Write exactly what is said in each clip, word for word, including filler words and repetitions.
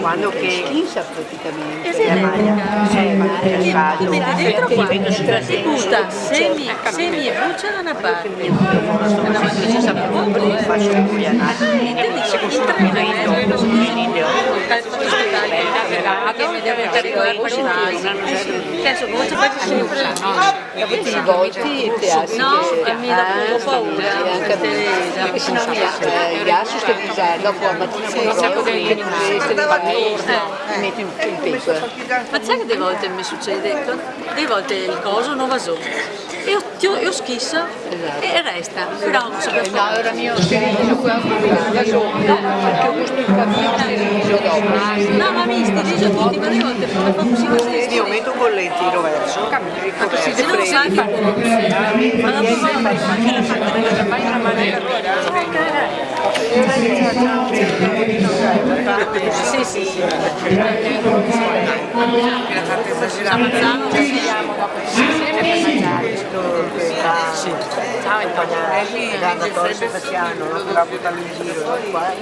Quando che schisa praticamente. Eh, sì, eh, ma, eh, ma, ti meti dentro qua, ti buta semi, semi e bucia da una parte. Una volta che si sa proprio, eh, eh, te dice, in tre ore, eh, che mi devo fare, che mi devo fare, adesso come se fa sempre. Dopo ti volti e te alzi. No, che mi dà un po' paura, sì, anche a me. Teresa. Perché sennò mi, eh, mi alzo, sto disà, dopo la matina quando mi alzo, mi meto in, in pecola. Ma sa che dee volte me sucede? Dee volte el coso no va zo. E io, io, io schiso e resta. Però no so. Eh, no, ora mi sterilizo qua, perché ho questo casino, sterilizo dopo. No, ma mi sterilizo tutti, ma dee volte fa cusì, cusì. Io metto col lenti roverso. Capito? Se no sa che... Ma dopo va, va anche la parte della... Sì, sì, sì. Sì. Ciao, Antonio. Guarda, torce per piano, no? Però butarlo in giro, no? Qua, eh.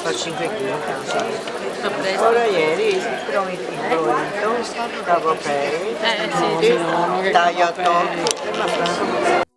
Fa cinque chili, tanto. Ora ieri, però mi, il brodo, stavo per... Eh, sì. Taglio a torti.